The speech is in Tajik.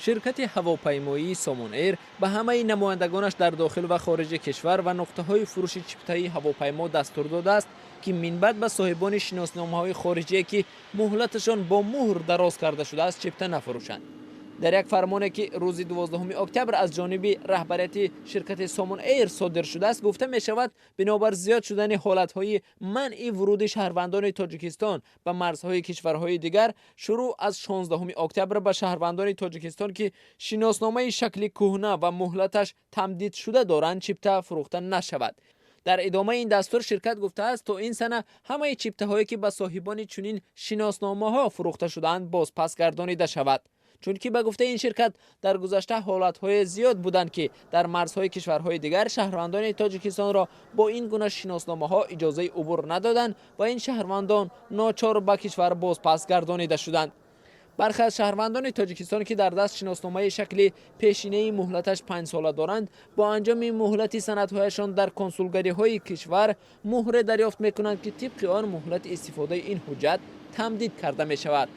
Ширкати ҳавопаймоии Сомон Эйр ба ҳамаи намояндагонаш дар дохил ва хориҷи кишвар ва нуқтаҳои фурӯши чиптаи ҳавопаймо дастур додааст, ки минбаъд ба соҳибони шиносномаҳои хориҷие, ки муҳлаташон бо муҳр дароз карда шудааст, чипта нафурӯшанд. Дар як фармоне, ки рӯзи 12 октябр аз ҷониби раҳбарияти ширкати Сомон Эйр содир шудааст, гуфта мешавад, бинобар зиёд шудани ҳолатҳои манъи вуруди шаҳрвандони Тоҷикистон ба марзҳои кишварҳои дигар, шурӯъ аз 16 октябр ба шаҳрвандони Тоҷикистон, ки шиносномаи шакли кӯҳна ва муҳлаташ тамдидшуда доранд, чипта фурӯхта нашавад. Дар идомаи ин дастур ширкат гуфтааст, то ин сана ҳамаи чиптаҳое, ки ба соҳибони чунин шиносномаҳо фурӯхта шудаанд, бозпас гардонида шавад. Чунки, ба гуфтаи ин ширкат, дар гузашта ҳолатҳои зиёд буданд, ки дар марзҳои кишварҳои дигар шаҳрвандони Тоҷикистонро бо ин гуна шиносномаҳо иҷозаи убур надоданд ва ин шаҳрвандон ночор ба кишвар бозпас гардонида шуданд. Бархе аз шаҳрвандони Тоҷикистон, ки дар даст шиносномаи шакли пешинаи муҳлаташ 5-сола доранд, бо анҷоми муҳлати санадҳояшон дар консулгариҳои кишвар муҳре дарёфт мекунанд, ки тибқи он муҳлати истифодаи ин ҳуҷҷат тамдид карда мешавад.